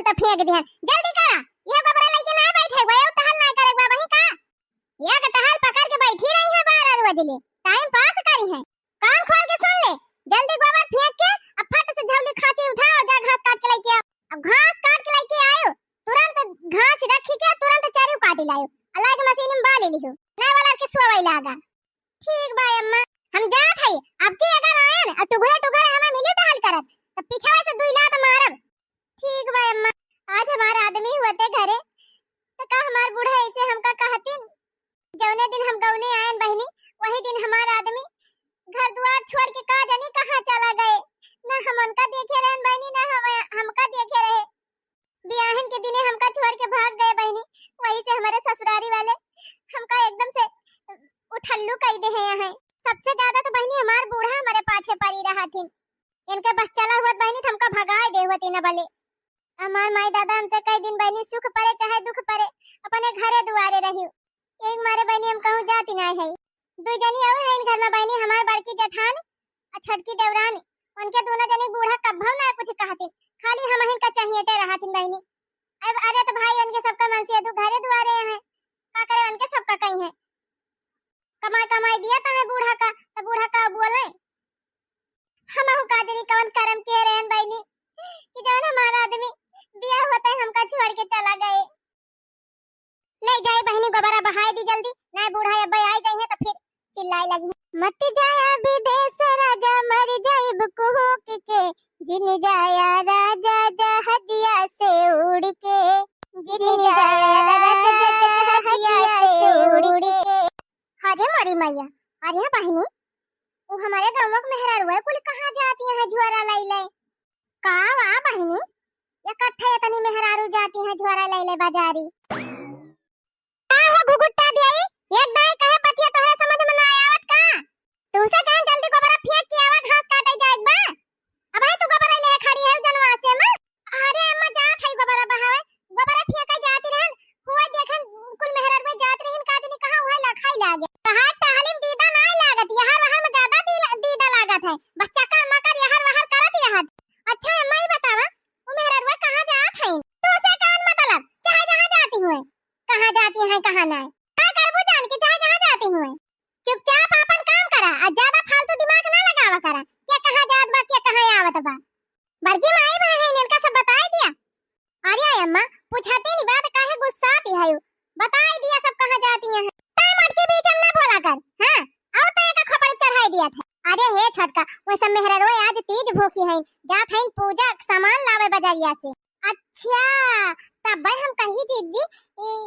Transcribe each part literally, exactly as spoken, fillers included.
तो फेंक दिहन। जल्दी करा, यह गोबरा लइके ना बैठे, वही टहल ना करे बा वहीं का। या के टहल पकड़ के बैठी रही है बारह रोज ले, टाइम पास करी है। कान खोल के सुन ले, जल्दी गोबर फेंक के अब फट से झौली खांची उठाओ, जा घास काट के लइके आओ। अब घास काट के लइके आयो, तुरंत घास रखी के तुरंत चरी काट लायो, अल्लाह के मशीन में बाले लिहो, ना वाला के सोवै लागा। ठीक बा अम्मा, हम जात हई। अब की अगर आयन और टुघरे टुघरे हमें मिली टहल करत, तो पिछवा से दुई लात मारब। ठीक बा अम्मा, आज हमार आदमी हुअते घरे, तो का हमार बूढ़ा ऐसे हमका कहतिन? जौने दिन हम गौने आयन बहिनी, वही दिन हमार आदमी घर दुआर छोड़ के का जानी कहाँ चला गए। ना हम उनका देखे रहन बहिनी, ना हम, हमका देखे रहे। बियाहन के दिने हमका छोड़ के भाग गए बहिनी, वही से हमारे ससुरारी वाले हमका एकदम से उठल्लू कई दे हैं यहाँ। सबसे ज्यादा तो बहिनी हमार बूढ़ा हमारे पाछे पड़ी रहा थी, इनके बस चला हुआ बहिनी तो हमका भगाए दे हुआ तीन बले। हमार माई दादा हमसे कई दिन बहिनी सुख परे चाहे दुख परे अपने घरे दुआरे रही। एक मारे बहिनी हम कहूँ जाती ना है। दो जनी और हैं घर में बहिनी, हमार बड़की जेठान और छोटकी देवरानी, उनके दोनों जनी बूढ़ा कब्बो ना कुछ कहतिन, खाली हम हिन का चाहिए टे रहतिन बहिनी। अब अरे तो भाई उनके सबका मन से दू घरे दुआरे हैं, का करे उनके सबका कही है। कमाई कमाई दिया तो है बूढ़ा का, तो बूढ़ा का बोले। हमहू का जनी कवन करम के रहन बहिनी कि जवन हमारा आदमी बियाह होते हमका छोड़ के चला गए। ले जाए बहिनी, गोबरा बहाए दी जल्दी, ना बूढ़ा अब्बे आई जाइए तो फिर चिल्लाए लगी। मत जाया विदेश राजा, मर जाइब कुहुक के, जिन जाया राजा जहजिया से उड़ के, जिन जाया राजा जहजिया से उड़ के। अरे मोरी मैया, अरे बहिनी, वो हमारे गाँव के मेहरारू है, कुल कहाँ जाती है झोरा लाई लाई? का वा बहिनी, इकट्ठे इतनी मेहरारू जाती हैं झोरा लैले बाजारी। का हो घुघुट्टा दियाई, एक दाई कहे बतिया तोहरे समझ में ना आवत का? तू से कहें जल्दी गोबरा फेंक के आवा, घास काटे जाए बा। अब है तू गोबरा ले खड़ी है जनवा से में। अरे अम्मा जात है गोबरा बहावे, गोबरा फेंके जाती रहन, हुआ देखन कुल मेहरारू में जात रहीन, का जनी कहाँ हुआ लखाई लागे। तहार टहलिम दीदा ना लागत, यहर वहर में ज्यादा दी-, दीदा लागत है। बस चक्कर मकर यहर वहर करत रहत। अच्छा अम्मा, ई बतावा, उ मेहररुआ कहाँ जात हईन? तोसे कौन मतलब? चाहे जहाँ जाती हुए, कहाँ जाती हैं, कहाँ नाय, का करबू जान के, चाहे जहाँ जाती हुए। चुपचाप आपन काम करा, आ ज्यादा फालतू दिमाग ना लगावा करा, के कहाँ जात बा, के कहाँ आवत बा। बड़की माई भाई हैं, इनका सब बताई दिया। अरे अम्मा, पूछती नहीं बात, काहे गुस्साती है? बताई दिया सब कहाँ जाती हैं। ता मटकी बीच में ना बोला कर, हाँ? आओ तो एक खोपड़ी चढ़ाई दिया था। अरे हे छोटका, वो सब मेहररुआ आज तीज भूखी हैं, जात हैं पूजा सामान लावे बजरिया से। अच्छा, तब हम कही जीजी,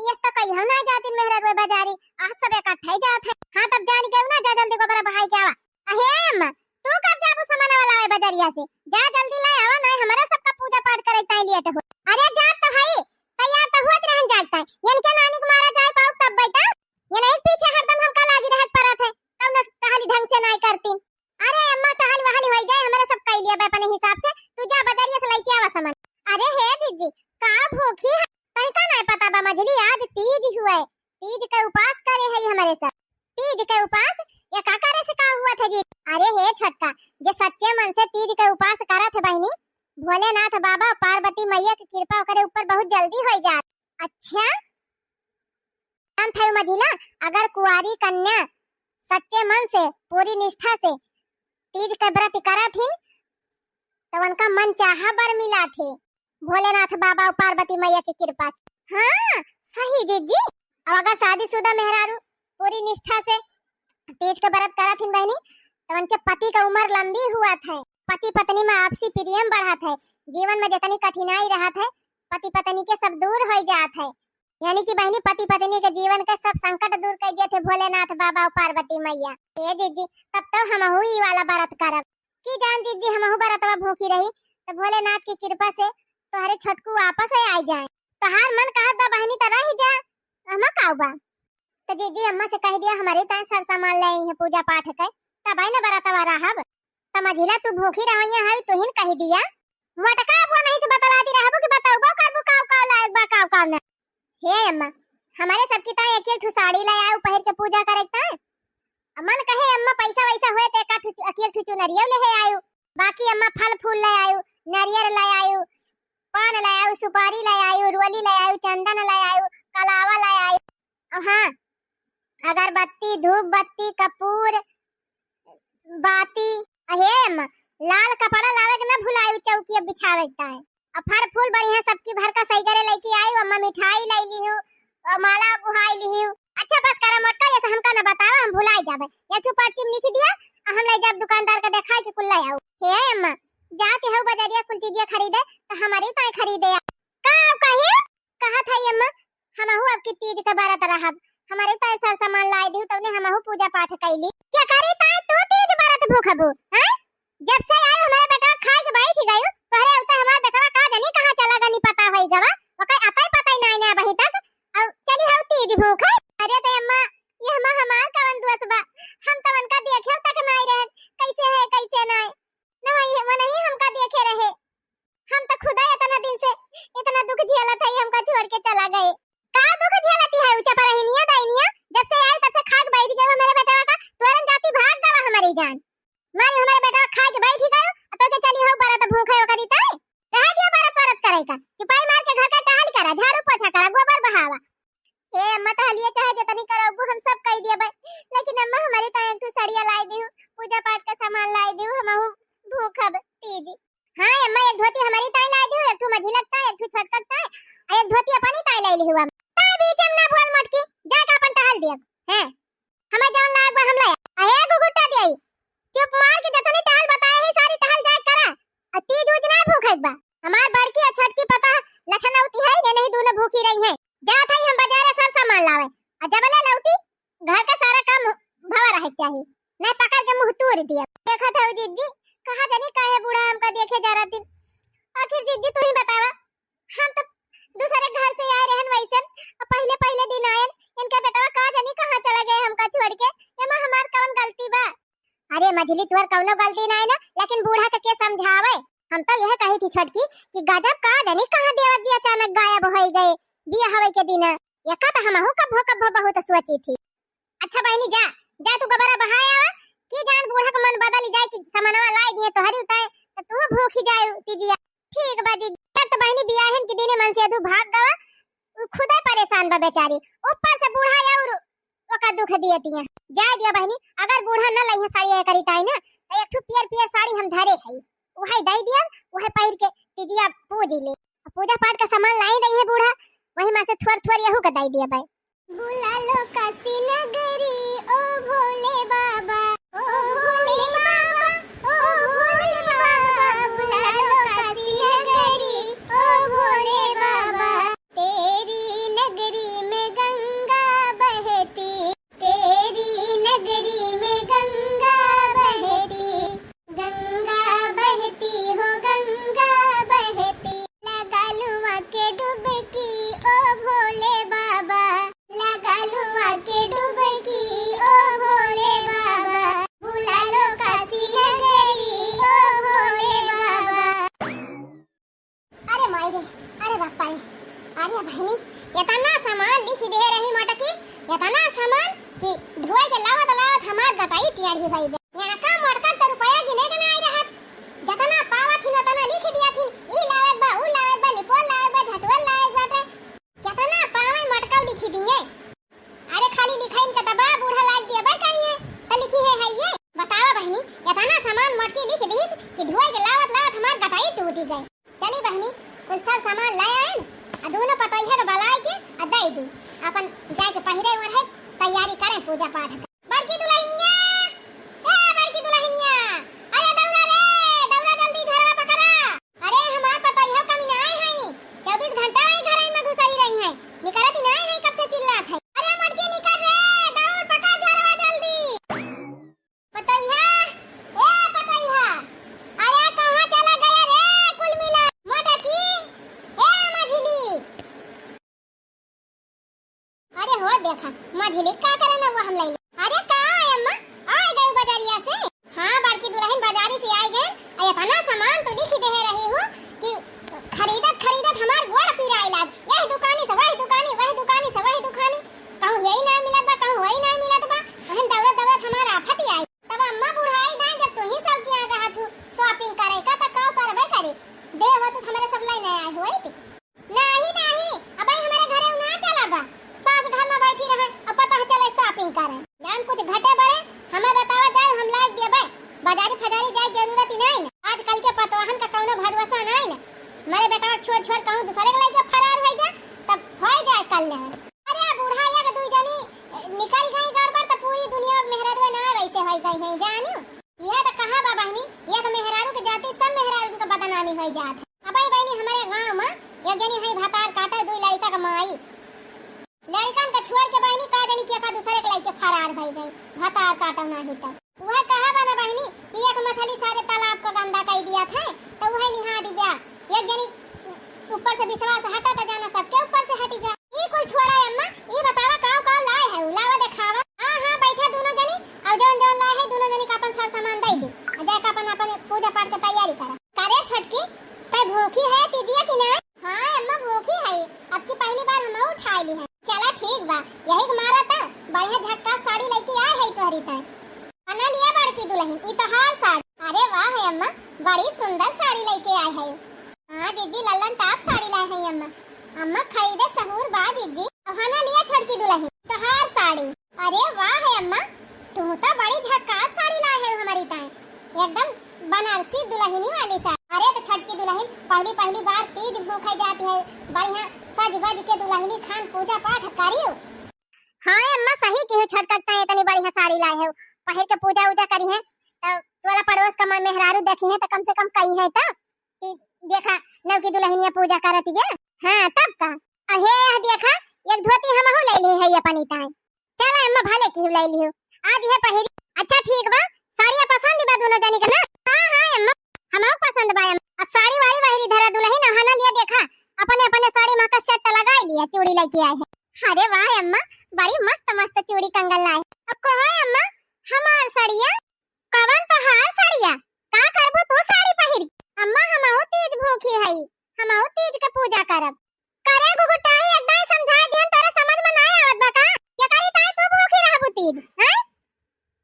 ये तो कहियो ना जाती मेहररुआ बजारी, आज सब इकट्ठे ही जात हैं। हाँ, तब जान के ना जा, जल्दी गोबरा बहाई के आवा। अहे अम्मा, तू कब जाबू सामान वाला आवे बजरिया से? जा जल्दी ले आवा, नहीं हमारा सबका पूजा पाठ करे ताई लेट हो। अरे जात तो हई, तैयार तो हुआ रहन जात है। इनके नानी के मारा जाए पाऊ तब बैठा। ये नहीं पीछे हरदम हमका लागी रहत परत है, कौनो टहली ढंग से नहीं करती। अरे अम्मा टहल वहल होई जाए, हमारा सब कई लिया बे अपने हिसाब से। तू जा बजरिया से लेके आवा सामान। अरे हे जीजी, का भूखी है? तनिका नहीं पता बा मझली, आज तीज हुआ है, तीज के उपास करे है हमारे सब। तीज के उपास या का करे से का हुआ था जी? अरे हे छोटका, जे सच्चे मन से तीज के उपास करत है बहिनी, भोलेनाथ बाबा पार्वती मैया की कृपा ओकरे ऊपर बहुत जल्दी हो जात। अच्छा, जानत है मझिला, अगर कुंवारी कन्या सच्चे मन से पूरी निष्ठा से तीज के व्रत करत हिन, तो उनका मन चाहा बर मिला थे। भोलेनाथ बाबा और पार्वती मैया की कृपा से। हाँ, सही जीजी। अब अगर शादीशुदा मेहरारू पूरी निष्ठा से तीज के व्रत करत हिन बहिनी, तो उनके पति का उम्र लंबी हुआ थे, पति पत्नी में आपसी प्रेम बढ़त है, जीवन में जितनी कठिनाई रहत है, पति पत्नी के सब दूर हो जात है। यानी कि बहिनी पति पत्नी के जीवन के सब संकट दूर कर दिए थे भोलेनाथ बाबा और पार्वती मैया। ए जीजी, तब तो हमहू ई वाला व्रत करब। की जान जीजी, हमहू बरतवा भूखी रही, तो भोलेनाथ की कृपा से तोहरे छोटकू वापस है आई जाए। तोहार मन कहत बा बहिनी, तो रही जा, हमा का बा। तो जीजी अम्मा से कह दिया, हमारे ताई सर सामान ले आई है पूजा पाठ के, तब आई ना बरतवा रहब। तो मझिला तू भूखी रहैया है, तू ही न कह दिया। मोटका बुआ नहीं से बतला दी रहबू कि बतौबो करबू काव काव लायक बा, काव काव ना। हे अम्मा, हमारे सबकी ताई एक एक ठो साड़ी ले आयो पहिर के पूजा करे ताई। मन कहे अम्मा पैसा वैसा होए तो एक आध ठो चु-, एक एक ठो चुनरियो ले आयो। बाकी अम्मा फल फूल ले आयो, नारियल ले आयो, पान लै आयु, सुपारी लै आयु, रोली लै आयु, चंदन लै आयु, कलावा लै आयु। अब हाँ, अगरबत्ती, धूप बत्ती, कपूर, बाती, अहेम, लाल कपड़ा लावे के ना भुलायु, चौकिया बिछावे के ताई। अब फल फूल बढ़िया सबकी भर का सही करे लइके आयु, अम्मा मिठाई लै लिहु, और माला गुहाई लिहु। अच्छा बस करा मोटका, ये से हमका ना बतावा, हम भुलाई जाबे। या चुप पर्ची में लिखि दिया, आ हम लै जाब दुकानदार का देखाई कि कुल लै आउ। हे अम्मा, जाके हऊ बजरिया कुल चीजिया खरीदे, त हमरी ताई खरीदे आ। का कही? कहत हई अम्मा, हमहू अब की तीज के बरत रहब, हमरी ताई सर सामान लाई दिहु, तउने हमहू पूजा पाठ कैली। केकरी ताई तू तीज बरत भूखबू, हैं? जब से आयु हमरे बेटवा खाए के बैठ गयु, तोहरे उते हमार बेटवा का जानी कहाँ चला गनी, पता होई गवा, ओकर अतई पतई नाई ना अबहीं तक, अउ चली हऊ तीज भूखे। अरे त अम्मा, ये हमा हमार कवन दोष बा, हम त उनका देखे तक नाई रहन, कैसे है कैसे नाई, न वही, वो नहीं हमका देखे रहे। हम त खुदा इतना दिन से इतना दुख झेलत हई, हमका छोड़ के चला गए। का दुख झेलती है ऊ चपरहिनिया डाइनिया? जब से आई तब से खाक बैठ गए हमरे बेटवा का, तोरन जाती भाग गवा हमरी जान। मारी हमरे बेटवा खाए के बैठ ही गयो, अब तो के चली हो बरत भूखे ओकरी ताई। रह दिया बरत परत करे का, चुपाई मार के घर का टहल करा, झाड़ू पोछा करा, गोबर बहावा। हे अम्मा, टहलिए चाहे जतनी करबू, हम सब कई देबे, लेकिन अम्मा, हमरी ताई एक ठो सड़िया लाई दिहु, पूजा पाठ का सामान लाई दिहु, हमहू भूखब तीज। हाँ अम्मा, एक धोती हमरी ताई लाई दिहु, एक ठो मझिलक ताई, एक ठो छोटकक ताई, आ एक धोती अपनी ताई लाई लिहु। हम ताई बीच में ना बोल मोटकी, जाके अपन टहल दियब। हैं, हमें जौन लाग बा हम लाई। अहे गुगुट्टा दियाई, चुप मार के जतनी टहल बताए है, सारी टहल जाए करा। आ तीज उज ना भूखे बा। हमार बड़की और छोटकी पता लक्षण होती है, ये नहीं दोनों भूखी रही हैं। जात हई हम बाजारे सर सामान लावे, और जब ले लौटी घर का सारा काम भवा रहे के चाही, नहीं पकड़ के मुंह तूर दिया। देखत हऊ जिज्जी, कहाँ जानी काहे बूढ़ा हमका देखे जा रहा दिन। आखिर जिज्जी तू ही बतावा, हम तो दूसरे घर से आए रहन वैसन, और पहले पहले दिन आयन, इनके बेटवा का जानी कहाँ चला गए हमका छोड़ के। एमा हमार कौन गलती बा? अरे मझली, तोर कौनो गलती नाई ना, लेकिन बूढ़ा के, के समझावे? हम तो यह कही थी छोटकी कि गजब का जानी कहाँ देवर जी अचानक गायब होई गए बियाह होए के दिन। एका तो हमहू कब्बो कब्बो बहुत सोची थी। अच्छा बहिनी जा, जा तू गोबरा बहाए आवा, कि जान बूढ़ा के मन बदल जाए कि समनवा लाई दिए तोहरी उताए, तो तू भूखी जाए तीजिया। ठीक बा जी, जब तो बहिनी बियाहन के दिने मन से अधू भाग गवा, उ खुदे परेशान बा बेचारी, ऊपर से बूढ़ा और ओका दुख दिए दिए। जाए दिया बहिनी, अगर बूढ़ा न लइहे साड़ी एकरी ताई ना, तो एक ठो पियर पियर साड़ी हम धरे हई, उहे दई दिया, उहे पहिर के तीजिया पूज ले। पूजा पाठ का सामान लाई रही है बूढ़ा, वही में से थोर थोर यहू का दई दिया भाई। बुला लो काशी नगरी, ओ भोले बाबा, ओ भोले बाबा, ओ भोले बाबा, बुला लो काशी नगरी, ओ भोले बाबा। तेरी नगरी में गंगा बहती, तेरी नगरी में गंगा बहती, गंगा बहती हो गंगा बहती। लगा लुआ के डुबकी ओ भोले बाबा, लगा लुआ के डुबकी ओ भोले बाबा। बुला लो काशी नगरी ओ भोले बाबा। अरे माई रे, अरे बापा रे, अरे बहिनी, एतना सामान लिखि देहे रही मोटकी, एतना सामान कि ढोए के लावत लावत हमार गटाई टेढ़ी भई बे। एनका मोटका त रुपया गिने के नाई रहत, जतना पावत हिन ओतना लिखि दिया थिन, ई लावे के बा, ऊ लावे के बा, निपोल लावे के बा, झटुअल लावे के बाटे, केतना पावे मोटका लिखि दिए। अरे खाली लिखाइन के त बा, बूढ़ा लाग दिया बा करिए, त लिखिहे है ये। बतावा बहिनी, एतना सामान मोटकी लिखि दिहिस कि ढोए के लावत लावत हमार गटाई टूटि गए। चली बहिनी, कुल सर सामान लै आएन, आ दोनों पतोहिया के बलाए के आ दे दी। अपन जाए के पहिरे ओढ़े तैयारी करें पूजा पाठ के। बड़की दुलहिनिया, ए बड़की दुलहिनिया, अरे दौड़ा रे, दौड़ा जल्दी घरवा पकड़ा। अरे हमार पतोहिया कमी नाई है, चउबीस घंटा वही घर में घुसरी रही है, निकलत ही नाई है, कब से चिल्लात है। अरे मोटकी निकल रे, दौड़ पकड़ घरवा जल्दी। पतोहिया, ए पतोहिया, अरे कहाँ चला गया रे कुल मिला? मोटकी, ए मझिली। अरे हो देखा, मझिली का करे ना वो हम लाई। अरे का है अम्मा, आ गई बजरिया से? हाँ बड़की दुलहिन बजारी से आई गए, आ एतना सामान तो लिखि देहे रही हूँ कि खरीदत खरीदत हमार गोड़ पिराए लाग। यह दुकानी से वह दुकानी, वह दुकानी से वह दुकानी, कहूँ यही ना मिलत बा, कहूँ वही ना मिलत बा, वहन दौड़त दौड़त हमार आफत ही आई। तब अम्मा बुढ़ाई ना, जब तू ही सब किया रहा तू shopping करे का, त का करबे करे? देह होत तो हमरे सब लाई नहीं आए हुए थे। नाही, नाही, अबही हमरे घरे उ ना चला बा। सास घर में बैठी रहे और पतोह चले shopping करे। जान कुछ घटे बढ़े, हमें बतावा जाए, हम लाइ देबे। बाजारी फजारी जाए जरूरत ही नहीं न। आजकल के पतोहन का कौनो भरोसा नहीं न। हमरे बेटवा छोड़ छोड़ कहूँ दूसरे के लइके फरार होइ जा, तब होइ जाए कल्याण। अरे बूढ़ा एक दुइ जनी निकल गई गड़बड़ तो पूरी दुनिया में मेहरारू ना वैसे होइ गई है, जानियो। यह तो कहा बा बहनी, एक मेहरारू के जाति सब मेहरारू के बदनामी होइ जात है। अबही बहनी हमरे गाँव में एक जनी है भतार काटे दुइ लड़का के माई। लड़कन के छोड़ के बहनी का जनी के का दूसरे के लइके फरार भई गई, भतार काटो नाही तो। वह कहा बा ना बहनी कि एक मछली सारे तालाब को गंदा कर दिया था, तो वह निहा दिव्या। एक जनी ऊपर से विश्वास हटा तो जाना सबके ऊपर से हटी गया। ई कुल छोड़ा अम्मा, ई बतावा काव काव लाए है, लावा देखावा। हाँ, हाँ, बैठा दोनों जनी, और जौन जौन लाए है दोनों जनी का अपन सर सामान दे दे, और जाके अपन, अपन पूजा पाठ के तैयारी करा। करे छोटकी, तै भूखी है तीजिया कि ना? हाँ अम्मा, भूखी है, अब की पहली बार हम उठाई ली है। चला ठीक बा, यही के मारा ता बढ़िया झक्कास साड़ी लइके आए है तोहरी ताई। हना लिया बड़की दुलहिन, ई तोहार साड़ी। अरे वाह है अम्मा, बड़ी सुंदर साड़ी लइके आए है। हाँ जिज्जी, लल्लन top साड़ी लाए है अम्मा। अम्मा खरीदे सहूर बा जिज्जी। अब हना लिया छोटकी दुलहिन, तोहार साड़ी। अरे वाह है अम्मा, तू तो बड़ी झक्कास साड़ी लाए है हमरी ताई, एकदम बनारसी दुलहिनी वाली साड़ी। अरे तो छोटकी दुलहिन, पहली पहली बार तीज भूखे जाती है, बढ़िया सज बज के दुलहिनी खान पूजा पाठ करियो। हाँ अम्मा, सही किहू, छोटका ताई इतनी बढ़िया साड़ी लाए है, पहिर के पूजा उजा करी है, तो टोला पड़ोस का मेहरारू देखी है तो कम से कम कही है तो कि देखा नवकी दुलहिनिया पूजा करत बिया। हाँ तब का। अहे यह देखा, एक धोती हमहू ले ली है अपनी ताई। चला अम्मा, भले किहू ले लिहू, आज यह पहिरी। अच्छा ठीक बा, साड़िया पसंद बा दोनों जनी के ना? हाँ हाँ अम्मा, हमहू पसंद बा अम्मा। अब साड़ी वाड़ी वही धरा दुलहिन, हना लिया देखा, अपने अपने साड़ी में का set लगा लिया, चूड़ी लइके आए है। अरे वाह अम्मा, बड़ी मस्त मस्त चूड़ी कंगन लाए। अब कहो अम्मा, हमार साड़िया? कवन तोहार साड़िया? का करबू तू साड़ी पहिर? अम्मा हमहू तीज भूखी हई, हमहू तीज के पूजा करब। करे गुगुटाही, एकदम समझाए दिहन, तोरे समझ में नाय आवत बा का? केकरी ताई तू भूखी रहबू तीज, हैं?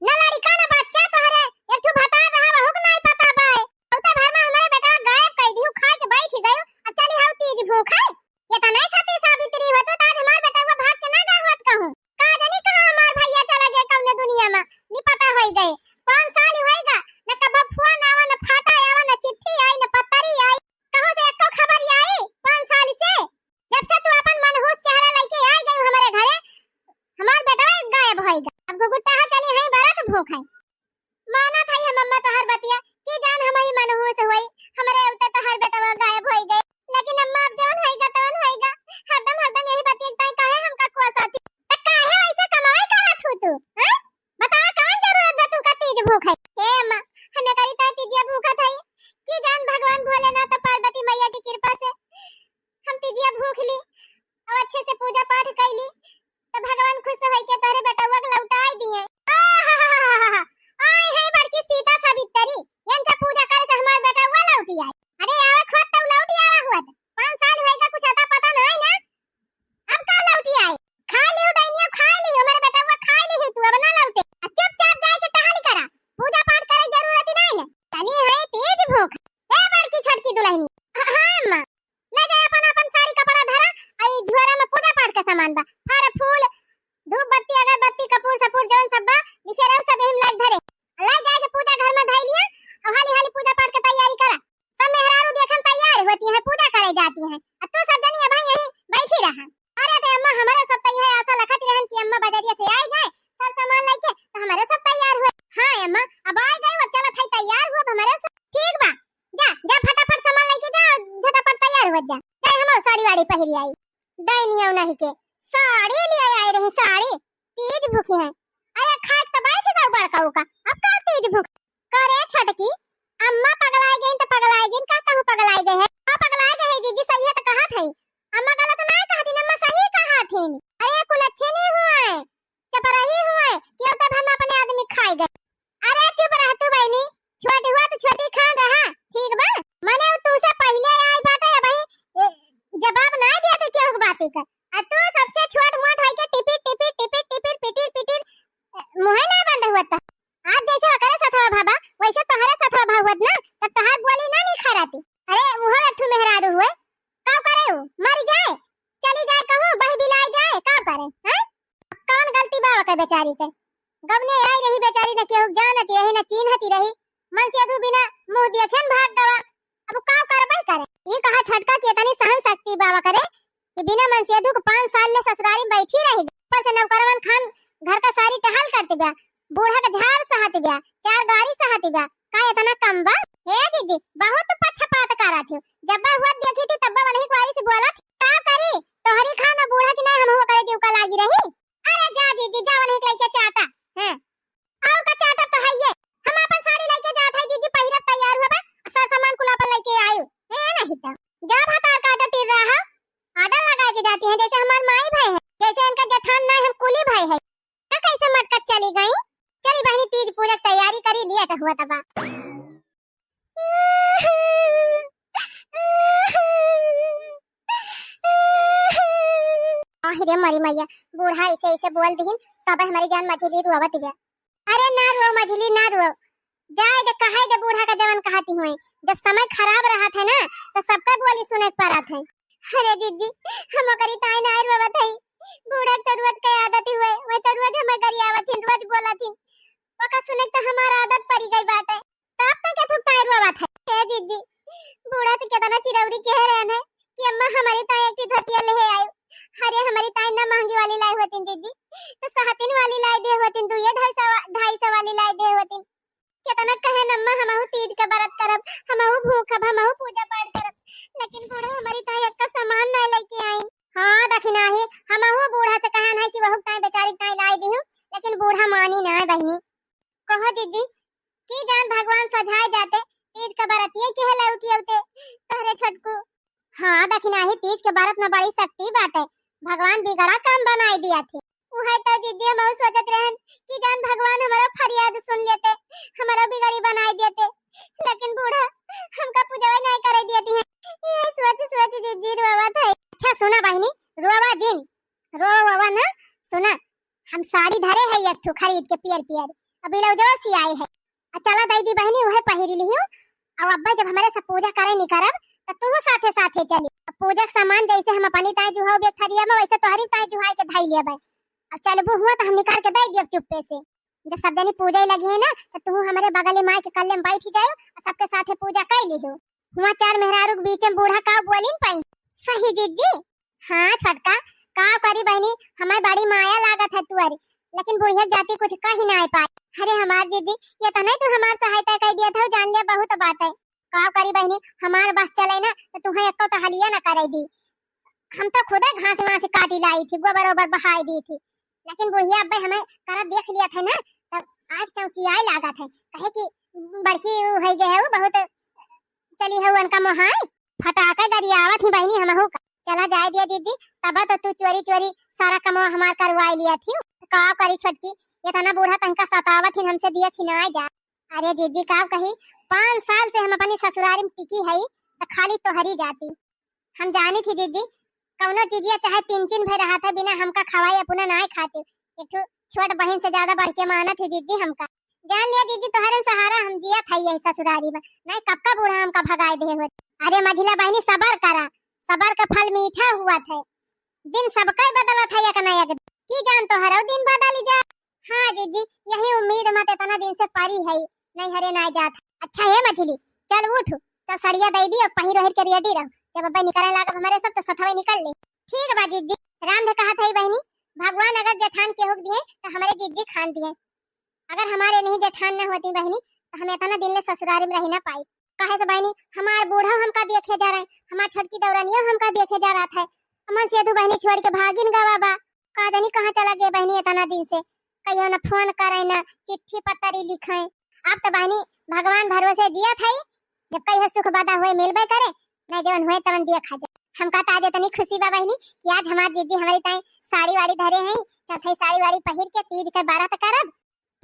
न लड़िका न बच्चा तोहरे, एक ठो भतार रहा, वहू के नाय पता बा। बहुते भर में हमरे बेटवा गायब कई दिहू, खाए के बैठ गयो, अब चली हाउ तीज भूख है। ये तो नहीं सती सावित्री हो, तो आज हमार बेटवा भाग के ना गावत कहूँ। का जानी कहाँ हमार भैया चला गए कौने दुनिया में, नी पता होई गए। पाँच साल होई गा, न कभो फोन आवा, न फाटा आवा, न चिट्ठी आई, न पतरी आई, कहूँ से एको खबर आई पाँच साल से? जब से तू अपन मनहूस चेहरा लइके आ गई हमारे घरे, हमार बेटवा गायब होई गा। अब गुगुटाहा चली हई बरत भूख है। मानत हई हम अम्मा तोहर बतिया कि जान हमही मनहूस होई, हमरे उते तोहर बेटवा गायब होई गए। लेकिन अम्मा अब जवन होई गा तवन होई गा, हरदम हरदम यही बतिया ताई काहे हमका कोसत ही? त काहे वैसे कमाई करत हू तू, हैं? बतावा कवन जरूरत बा तुमका तीज भूख है? हे अम्मा, हमें करी ताई तीजिया भूखत हई कि जान भगवान भोलेनाथ और पार्वती मैया की कृपा से हम तीजिया भूख ली और अच्छे से पूजा पाठ कैली, तो भगवान खुश होई के तोहरे बेटवा के लौटाई दिए। आहाहाहा, आई है बड़की सीता सावित्री, इनके पूजा करे से हमार बेटवा लौटी आई। अरे आवे खोत तो लौटी आवा हुआ था, पाँच साल होई गा, कुछ अता पता नहीं ना, अब का लौटी आई? खा लिहू डैनिया, खा लिहू, हमारे बेटवा खा लिहू तू, अब ना लौटे। आ चुपचाप जाए के टहल करा, पूजा पाठ करे जरूरत ही नहीं ना। चली है तीज भूख। ए बड़की छोटकी दुलहिनी, हाँ, हाँ अम्मा, ले जाए अपन, अपन साड़ी कपड़ा धरा, आ ई झोरा में पूजा पाठ के सामान बा, फल फूल, धूप बत्ती अगरबत्ती कपूर सपूर जौन सब बा, लिखे रहो सब यही में लाग धरे। ले जाए के पूजा घर में धई लिया, और हाली हाली पूजा पाठ के तैयारी करा। सब मेहरारू देखन तैयार होती हैं, पूजा करे जाती हैं, और तू सब जनी अबहीं यहीं बैठी रहा। अरे ते अम्मा, हमारे सब तैयार, आशा लखत रहन कि अम्मा बजरिया से आई जाए सब सामान लेके, तो हमारे सब तैयार हुए। हाँ अम्मा, अब आ गए, अब चलत है तैयार हुआ, अब हमारे सब ठीक बा। जा, जा फटाफट सामान लेके जा, झटापट तैयार हो जा। जाए हम साड़ी वाड़ी पहिरी आई। डैनिया नहीं के साड़ी लिए आए रही, साड़ी। तीज भूखी है। अरे खाए तो बैठ गए बड़का उका, अब का तीज भूख? करे छोटकी, अम्मा पगलाए गई तो पगलाए गई, का कहूँ पगलाए गए है? का पगलाए गए है जीजी, सही है तो कहा थे। अम्मा गलत ना कहा थी, अम्मा सही कहा थी। अरे कुल अच्छे नहीं हुए, चपराही हुए, क्यों तो भर में अपने आदमी खाए गए। अरे चुप रह तू बहनी, छोट हुआ तो छोटी खान रहा, ठीक बा? मने उ तू से पहले आई बाटे, अबही, ए, जवाब ना दिया तो केहू के बात का। आ तू सबसे छोट मोट होई के टिपिर, टिपिर, टिपिर, टिपिर, पिटिर, पिटिर, ए, मुँहे ना बंद हुआ तो। आज जैसे ओकरे सथवा भाबा, वैसे तोहरे सथवा भावत ना, तब तोहार बोली ना निखराती। अरे, उहो एक ठो मेहरा बेचारी के। गवने आई रही बेचारी, न केहू जानती रही, न चीन्हती रही। मनसेधू बिना मुँह देखे न भाग गवा। अब का करबे करे? ई कहा छोटका कि इतनी सहन शक्ति बाबा करे कि बिना मनसेधू के पाँच साल ले ससुरारी में बैठी रही। ऊपर से नौकरवन खान घर का सारी टहल करत ब्या, बूढ़ा का झार सहत ब्या, चार गारी सहत ब्या, का इतना कम बा? हे जीजी, बहुत पक्षपात करत हो। जब हुआ देखी थी तब वही कुआरी से बोलत, का करी? तोहरी खान बूढ़ा की नहीं हम हुआ करे जीव का लागी रही। अरे जा जीजी, जा वही लइके चाटा। हैं? और का चाटा तो है ये। हम अपन साड़ी लइके जात है जीजी, पहिरब तैयार होबे, सर सामान कुल अपन लइके आयु। ए नहीं तो। जा भातार काटा टिर्रा है। आडर लगा के जाती है जैसे हमार माई भाई है, जैसे इनका जेठान ना हम कुली भाई है। तो कैसे मटकत चली गई? चली बहनी तीज पूजा की तैयारी करी, लेट हुआ तबा। आहि रे मरी मैया, बूढ़ा ऐसे ऐसे बोल दिहिन, तबे हमारी जान मझिली रोवत बा। अरे ना रो मझिली, ना रो, जाए दे, कहे दे बूढ़ा का जवन कहती हुए। जब समय खराब रहत है ना, तो सबका बोली सुने के पड़त है। अरे जीजी, हम ओकरी ताई ना रोवत है, बूढ़ा के तो रोज के आदत हुए, वही तो रोज हमें गरियावत हिन, रोज बोलत हिन, ओका सुने के तो हमार आदत पड़ी गई बाटे। तब तक के थुक ताई रोवत है। हे जीजी, बूढ़ा से कितना चिरौरी कह रहे हैं कि अम्मा हमारी ताई एक ठे धोतिया ले आयो। अरे हमारी ताई ना महंगी वाली लाई होती जीजी, तो साहतिन वाली लाई दे होती, दुइये ढाई सौ वा-, ढाई सौ वाली लाई दे होती। कितना कहे न अम्मा, हमहू तीज के व्रत करब, हमहू भूखब, हमहू पूजा पाठ करब, लेकिन बूढ़ा हमारी ताई एक्का सामान नहीं लेके आई। हाँ दखिनाही, हमहू बूढ़ा से कहन है कि वहू ताई बेचारी ताई लाई दिहू, लेकिन बूढ़ा मानी ना बहिनी। कहो जीजी, की जान भगवान सझाए जाते, तीज के बरतिये के है लौटी औते, तोहरे छोटकू। हाँ दखिनाही, तीज के बरत में बड़ी शक्ति बाटे, भगवान बिगड़ा काम बनाई दिया थे। उहे तो जीजी हमहू सोचत रहन कि जान भगवान हमारा फरियाद सुन लेते, हमारा बिगड़ी बनाई देते, लेकिन बूढ़ा हमका पूजवे नहीं करे देती है। ये सोच सोच जीजी रोवत है। अच्छा सुना बहिनी, रोवा जिन, रोवा ना, सुना, हम साड़ी धरे है एक ठो खरीद के पियर पियर, अभी ब्लाउजवा सियाए है। आ चला दई दी बहिनी, उहे पहिरी लिहियो। अब अब्बा जब हमारे सब पूजा करे नहीं करब, त तू साथे साथे चली। अब पूजा के सामान जैसे हम अपनी ताई जुहाओ बे थरिया में, वैसे तोहरी ताई जुहाई के धई लेबे। अब चलबू हुआ तो हम निकाल के दई दियब चुप्पे से। जब सब जनी पूजा ही लगी है ना, तो तू हमारे बगल में माई के कल्ले में बैठ जाओ और सबके साथे पूजा कर लिहो। हुआ चार मेहरारू के बीच में बूढ़ा का बोलिन पाई। सही जीजी। हाँ छोटका, का करी बहिनी, हमें बड़ी माया लागत है तुअरी, लेकिन बुढ़िया जाति कुछ कही ना पाई। अरे हमार जीजी, ये तो नहीं तू हमार सहायता कर दिया था, जान लिया बहुत बात है। का करी बहिनी, हमार बस चले ना तो तुम्हें एक टहलिया ना करे दी। हम तो खुदे घास वास काटी लाई थी, गोबर ओबर बहाई दी थी, लेकिन बुढ़िया अब्बे हमें करत देख लिया था ना, तब आँख चौचियाए लागत है, कहे कि बड़की उ है गए है, वो बहुत चली है उनका मोहाय। फटाके गरियावत ही बहिनी हमहू का। चला जाए दिया जीजी, तब तो तू चोरी चोरी सारा कमवा हमार करवाए लिया थी। का करी छोटकी, इतना बूढ़ा तनिका सतावत ही हमसे दिया खिनाए जा। अरे जीजी का कही, पाँच साल से हम अपनी ससुरारी में टिकी है, तो खाली तोहरी जाती। हम जानी थी जीजी, कौनो चीजिया चाहे तीन चीन भर रहा था, बिना हमका खवाए अपना नाय खाती। एक ठो छोट बहिन से ज्यादा बढ़ के मानत है जीजी हमका। जान लिया जीजी, तोहरन सहारा हम जिया था यही ससुरारी में, नहीं कब का बूढ़ा हमका भगाए दे होत। अरे मझिला बहिनी सबर करा, सबर का फल मीठा हुआ था। दिन सबका बदला था एक ना एक दिन। की जान तोहरो दिन बदल जा। हाँ जीजी, यही उम्मीद मत इतना दिन से परी है, नहीं हरे ना जात। अच्छा हे मझिली, चल उठ, चल सड़िया दे दी और पहिर ओहिर के रेडी रहो। जब अब्बे निकले लागब हमारे सब तो सथवे निकल ले। ठीक बा जीजी, राम धे कहत है बहिनी, भगवान अगर जेठान के होक दिए तो हमारे जीजी खान दिए। अगर हमारे नहीं जेठान न होती बहिनी तो हम इतना दिन ले ससुरारी में रह ना पाई। काहे से बहिनी, हमार बूढ़ा हमका देखे जा रहे, हमार छोटकी दौरनिया हमका देखे जा रहा था। अमन सेधु बहिनी छोड़ के भागिन गवा बा। का जानी कहाँ चला गए बहिनी इतना दिन से, कहियो न फोन करे न चिट्ठी पत्री लिखे। आप तो बहिनी भगवान भरोसे जिया था, जब कहियो सुख बदा हुए मिलबे करे, नहीं जवन हुए तवन दिया खा जा। हमका तो आज इतनी खुशी बा बहिनी कि आज हमार जीजी हमारी ताई साड़ी वाड़ी धरे हैं, चल थाई साड़ी वाड़ी पहिर के तीज के बारत करब,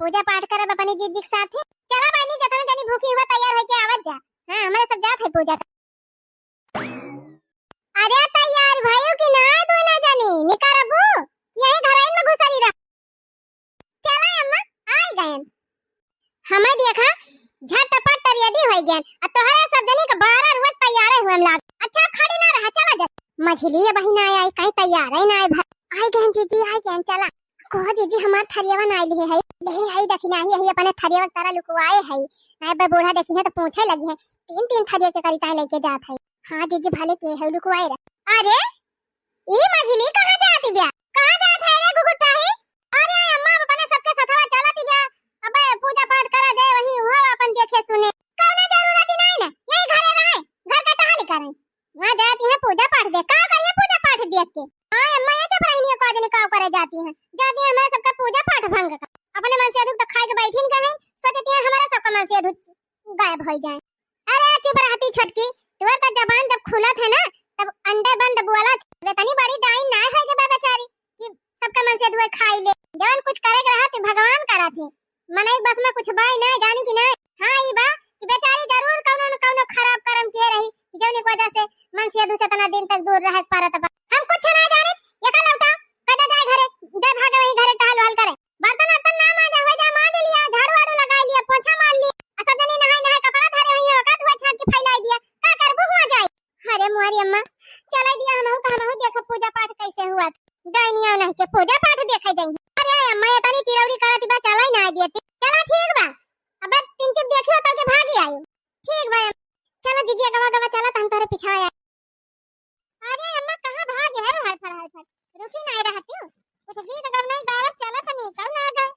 पूजा पाठ करब अपनी जीजी के साथे। चला बहिनी, जतना जनी भूखी हुआ तैयार होके आवत जा। हाँ, हमारे सब जात है पूजा। अरे तैयार भयो कि ना दोनों जनी, निकरबू कि यही घरइन में घुसरी रह? चला अम्मा, आई गयन। हमें देखा, झटपट रेडी हो गयन। आ तोहरे सब जनी के बारह रोज तैयार हुए हम लाग। अच्छा, अब खड़ी ना रहा, चला जा। मझिली ये बहिन आई, आई, कहीं तैयार है ना, आई भर। आई गयन जीजी, आई गयन, चला। कहो जीजी, हमार थरियवा नाहीं लिहे है, लिहे है दखिनाही, यही अपने थरियवा के तारा लुकवाए है। नाहीं बे बूढ़ा देखिहैं तो पूछे लगिहैं, तीन तीन थरिया के करिताई लइके जात है। हाँ जीजी, भले के है लुकवाए रहे। अरे ई मझिली कहाँ जाती ब्या? कहाँ जात है रे घुघुटाही? अरे अम्मा, अब अपने सबके सथवा चलती ब्या। अबे पूजा पाठ करा जाए, वहीं उहाँ अपन देखे सुने। कौनो जरूरत ही नाहीं ना, यही घरे रहे, घर का टहल करे। वहाँ जाती हैं पूजा पाठ देख, का करिए पूजा पाठ देख के? हाँ अम्मा, ये चुप रहनी है, का जनी का करे जाती हैं, जाती हैं हमारे सबका पूजा पाठ भंग कर। अपने मनसेधू तो खाए के बैठी न गए, सोचती हैं हमारे सबका मनसेधू गायब हो जाए। अरे चुप रहती छोटकी, तोर का जबान जब खुलत है ना, तब अंडे बंद बोलत। अरे तनी बड़ी डाइन ना होई के बे बेचारी कि सबका मनसेधुए खाई ले। जवन कुछ करे के रहा थे भगवान करा थे, मनई बस में कुछ बाई ना, जानी कि ना? हाँ ई बा कि बेचारी जरूर कौनो न कौनो खराब कर्म किए रही कि जौन एक वजह से मनसेधु से इतना दिन तक दूर रहे के पड़त बा। हम कुछ ना जानित, एका लौटा, कदा जाए घरे, जाए भागे वहीं घरे टहल वहल करे। बर्तन वर्तन ना माजा, हुए जा माज लिया, झाड़ू वाड़ू लगाई लिया, पोछा मार लिया, आ सब जनी नहाई नहाई कपड़ा धरे हुई है, ओका धोए छाट के फैलाई दिया, का करबू हुआ जाई। अरे मोरी अम्मा, चलाई दिया हमहू का, हमहू देखब पूजा पाठ कैसे हुआ। डाइनिया नहीं के पूजा पाठ देखे जाई। अरे अम्मा, ये तनी चिरौरी करत बा, चलाई ना देती। चला ठीक बा, अब तीन चुप देखियो तो के भागी आयो। ठीक बा, चला जीजी गवा गवा चला, तहन तोहरे पिछवा आए। अरे अम्मा, कहाँ भागे है हड़फड़ हड़फड़? रुकी नाहीं रहती हो। कुछ गीत गवनाई गावत चलत नहीं, कब ना गए?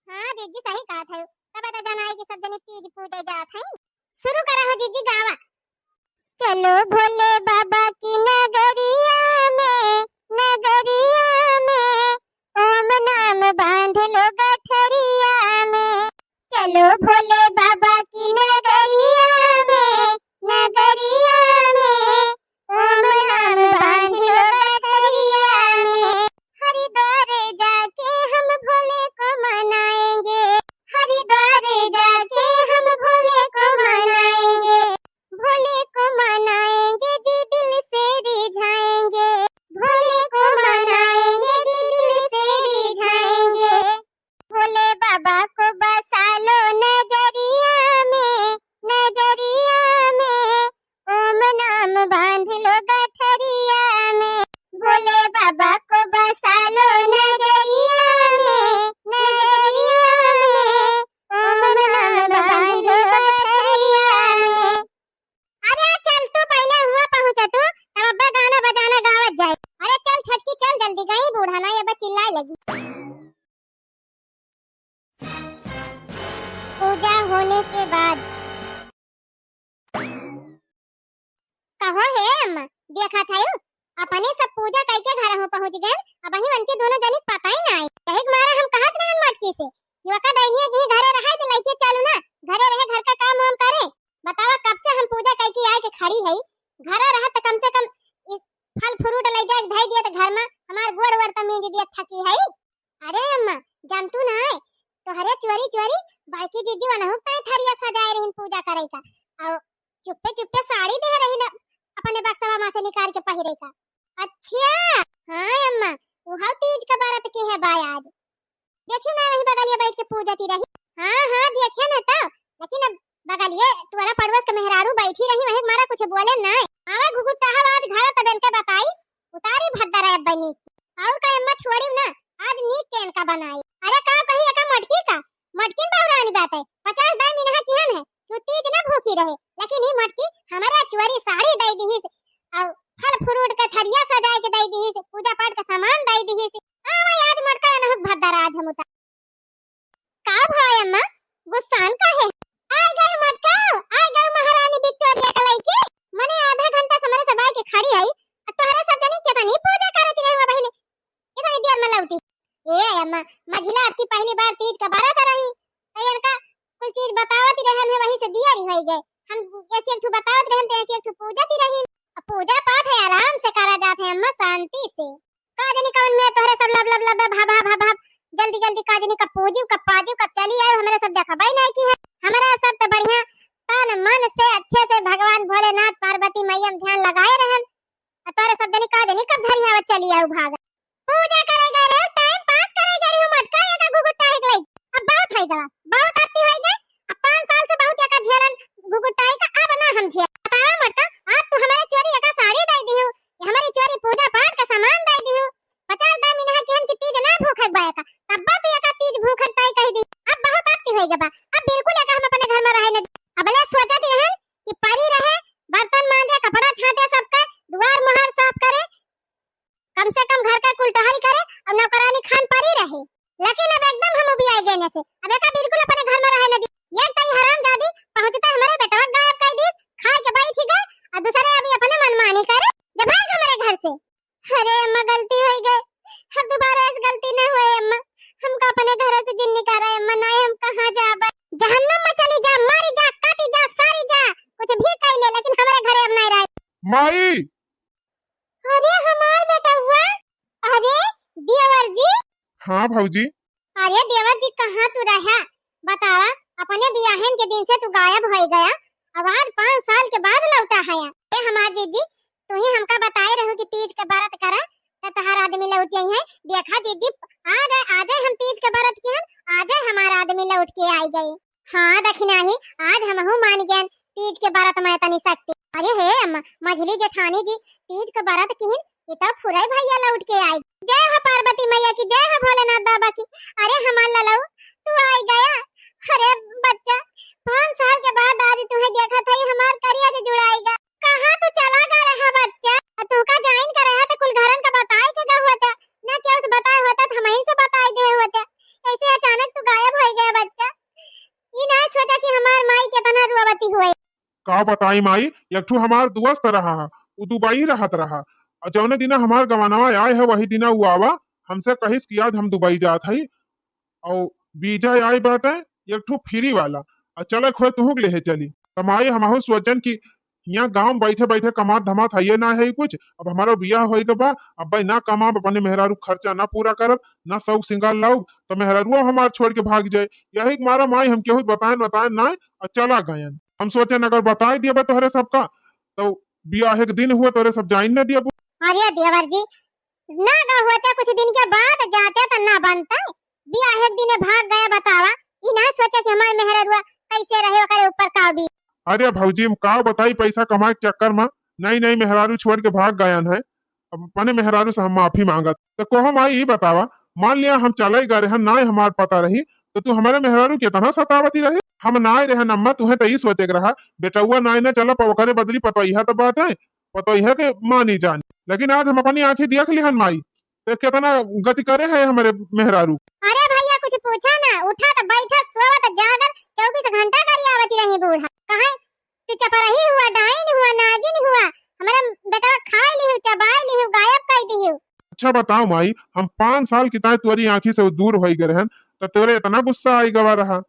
हाँ जीजी, सही कहत है। तब तो जनाई कि सब जने तीज पूजे जात हैं। शुरू करा हो जीजी गावा। चलो भोले बाबा की नगरिया में, नगरिया में, ओम नाम बांध लो गठरिया में। चलो भोले बाबा की नगरिया में, नगरिया में, ओम नाम बांध लो गठरिया में। हरिद्वार जाके हम भोले को मनाएंगे, हरिद्वार जाके हम भोले को मनाएंगे, भोले को मनाएंगे जी, दिल से रिझाएंगे, भोले को मनाएंगे जी, दिल से रिझाएंगे। भोले बाबा को बसा लो नजरिया में, नजरिया में, ओम नाम बांध लो गठरिया में। भोले बाबा को बसा लो नजरिया में, नजरिया में, ओम नाम बांध लो गठरिया में। अरे चल तू पहिले हुआ पहुँचा तू, तब अब्बा गाना बजाना गावत जाए। अरे चल छटकी चल जल्दी, गई बूढ़ा ना ये चिल्लाए लगी। पूजा होने के बाद। कहो हे अम्मा, देखा था यू, अपने सब पूजा कई के घर हो पहुँच गए, अब ही उनके दोनों जनी पता ही ना आए। यही के मारा हम कहत रहन मटकी से कि वका दैनिया के ही घरे रहे तो लइके चलू ना, घरे रहे घर का काम वाम करे। बतावा कब से हम पूजा कई के आए के खड़ी है, घरे रहे तो कम से कम इस फल फ्रूट ले जाए धई दिया तो घर में हमार गोड़ वोड़ तो मींज दिया थकी है। अरे अम्मा, जानतू ना है, तोहरे चोरी चोरी बड़की जीजी वनहुक ताई थरिया सजाए रहिन पूजा करे का, और चुप्पे चुप्पे साड़ी दे रहिन अपने बक्सवा में से निकाल के पहिरे का। अच्छा, हाँ अम्मा, उहाव तीज का बरत की है बाय आज। देखियो ना वही बगलिया बैठ के पूजती रही। हाँ हाँ, देखियो ना तो, लेकिन अब बगलिए टोला पड़ोस के मेहरारू बैठी रही, वही मारा कुछ बोले ना। आवा घुघुटाहव आज घर तब इनके बताई, उतारी भद्दा रे बनी। और का अम्मा छोड़ी ना, आज नीक के इनका बनाई। अरे का कही एका मटकी का, मटकिन बहुरानी बाटे, पचास दाई मिनहा किहन है कि उ तीज ना भूखी रहे, लेकिन ही मटकी हमारा चोरी साड़ी दे दिहिस और फल फ्रूट का थरिया सजाए के दे दिहिस, पूजा पाठ का सामान दे दिहिस। हाँ भाई, आज मटका ना भद्दा राज हम उतार। का भाई अम्मा, गुस्सान का है? आय गए मटका, आय गए महारानी विक्टोरिया का लइके। मने आधा घंटा से हमरे सब आए के खड़ी आई, अब तोहरे सब जनी केतनी पूजा करत रहे हुआ बहिनी, इतनी देर में लौटी। ए अम्मा, मझिला आपकी पहली बार तीज का बारात रही, तो इनका कुछ चीज बतावत रहन है, वहीं से दिया रही होई गए। हम एक एक ठो बतावत रहन, तो एक एक ठो पूजती रही। अब पूजा पाठ है, आराम से करा जात है अम्मा, शांति से। का जानी कवन में तोहरे सब लब लब लब लब भा भा भा भा, जल्दी जल्दी का जानी कब पूजी, कब पाजी, कब चली आए, हमरे सब देखबे नहीं की है। हमरा सब तो बढ़िया तन मन से अच्छे से भगवान भोलेनाथ पार्वती मैया में ध्यान लगाए रहन, आ तोहरे सब जनी का जानी कब झरियावत चली आऊ भाग। पूजा करे गए रहे, टाइम पास करे गए रहे, मटका एका घुघुटाही के लई। अब बहुत होई गवा, बहुत आरती होई गए। अब पाँच साल से बहुत एका झेलन घुघुटाही का, अब ना हम झेल। बतावा मटका, आज तू हमारे चोरी एका साड़ी दे दिहू, हमारी चोरी पूजा पाठ का सामान दे दिहू। पचास दाई मिनहा किहन की तीज ना भूखे बाय का, से। अरे अम्मा, गलती होइ गए, अब दुबारा ऐसी गलती न होए अम्मा। हमका अपने घर से जिन निकारा अम्मा, नाहीं हम कहाँ जाबे? जहन्नम में चली जा, मरी जा, कटी जा, सारी जा, कुछ भी कइ ले, लेकिन हमरे घरे अब नाहीं रहे। माई! अरे हमार बेटउआ, अरे देवर जी। हाँ भौजी। अरे देवर जी, कहाँ तू रहा? बतावा, अपने बियाहन के दिन से तू गायब होइ गया, अब आज पाँच साल के बाद लौटा है। ए हमार जीजी, तू ही हमका बताए रहू कि तीज के बरत करा, त तोहार आदमी लौट आई है। देखा जीजी, आ गए, आ जाए हम तीज के बरत किहन, आ जाए हमार आदमी लौट के आई गए। हाँ दखिनाही, आज हमहू मान गयन तीज के बरत में तनी शक्ति। अरे हे अम्मा, मझली जेठानी जी तीज के बरत किहिन, ई तो फुरई भैया लौट के आई। जय हो पार्वती मैया की, जय हो भोलेनाथ बाबा की। अरे हमार ललऊ, तू आई गया। अरे बच्चा, पाँच साल के बाद आज तुहे देखत हई, हमार करिया जे जुड़ाई गा। कहाँ तू चला गा रहा बच्चा? आ तुहका जाइन का रहा त कुल घरन का बताए के गा होता, ना केहू से बताए होता त हमहिन से बताए दे होता। ऐसे अचानक तू गायब होइ गया बच्चा। ई ना सोचा कि हमार माई केतना रुआवती होए। का बताई माई, एक ठो हमार दोस्त रहा है, उ दुबई रहत रहा, और जौने दिना हमार गवनवा आए है वही दिना उ आवा, हमसे कहिस कि आज हम दुबई जात हई, और वीजा आए बाटे एक ठो फ्री वाला, और चले खोए तुहू के लेहे चली। त माई हमहू सोचन कि हियाँ गाँव में बैठे बैठे कमात धमात हइये ना है कुछ, अब हमारा बियाह होए के बा, अब भाई ना कमाब, अपने मेहरारू खर्चा ना पूरा करब, ना शौक सिंगार लाउब, त मेहरारुआ हमार छोड़ के भाग जाए। यही के मारा माई हम केहू बताएन बताएन ना, और चला गयन। हम सोचेन अगर बताए दियबे तोहरे सबका, तो बियाह के दिन हुए तोहरे सब जाइन न दियबू। अरे देवर जी, ना गा होते कुछ दिन के बाद जाते त ना बनते, बियाह के दिने भाग गया। बतावा, ई ना सोचे कि हमार मेहरारुआ कैसे रहे, ओकरे ऊपर का भी। अरे भौजी, हम का बताई, पैसा कमाए के चक्कर में नई नई मेहरारू छोड़ के भाग गयन है। अब अपने मेहरारू से हम माफी मांगत। तो कहो माई, ई बतावा, मान लिया हम चले गए रहन, नाय हमार पता रही, तो तू हमारे मेहरारू के इतना सतावती रहे? हम नाय रहन अम्मा, तुहे तो ई सोचे के रहा, बेटउआ नाय ना चला, पर ओकरे बदली पतोहिया तो बाटे, पतोहिया के मानी जान। लेकिन आज हम अपनी आँखी देख लिहन माई, तो कितना गति करे है हमारे मेहरारू। अरे भैया, कुछ पूछा ना, उठत बैठत सोवत जागत चउबीस घंटा गरियावती रही बूढ़ा। कहे तू चपरही हुआ, डाइन हुआ, नागिन हुआ, हमारा बेटवा खाए लिहू, चबाए लिहू, गायब कर दिहू। अच्छा बताओ माई, हम पाँच साल की ताई तोरी आँखी से दूर होई गए रहन, तो तोरे इतना गुस्सा आई गवा रहा?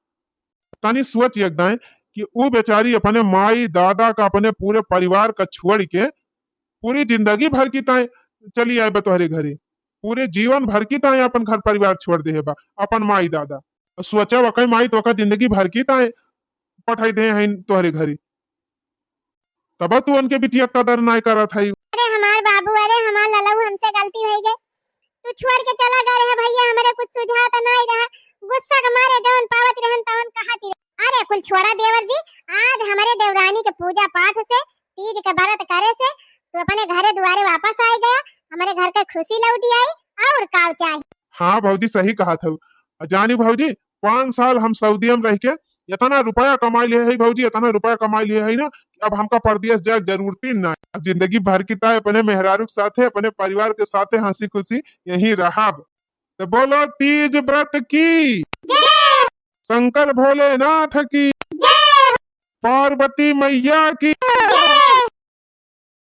तनी सोच एक दाएं कि ऊ बेचारी अपने माई दादा का, अपने पूरे परिवार का छोड़ के पूरी जिंदगी भर की ताई चली आए बा तोहरे घरे, पूरे जीवन भर की ताई अपन घर परिवार छोड़ दे बा, अपन माई दादा। सोचा वकई माई तोका जिंदगी भर की ताई पठाई दे हैं तोहरे घरे, तब तू उनके बिटिया कदर नाय करत है। अरे हमार बाबू, अरे हमार ललऊ, हमसे गलती हो गई, तू छोड़ के चला गए रहे भैया, हमारे कुछ सुझात नाय रहा, गुस्सा के मारे जवन पावत रहन तवन कहत रहे। अरे कुल छोड़ा देवर जी, आज हमारे देवरानी के पूजा पाठ से, तीज के व्रत करे से तू अपने घरे दुआरे वापस आए गया, हमारे घर के खुशी लौटी आई, और का चाही? हाँ भौजी, सही कहत हऊ। जानी भौजी, पाँच साल हम सऊदिया में रह के इतना रुपया कमाई लिए है भौजी, इतना रुपया कमाई लिए है ना, अब हमका परदेस जाए के जरूरत ही ना। अब जिंदगी भर की ताई अपने मेहरारू के साथे, अपने परिवार के साथे हंसी खुशी यहीं रहब। तो बोलो तीज व्रत की, शंकर भोलेनाथ की, पार्वती मैया की।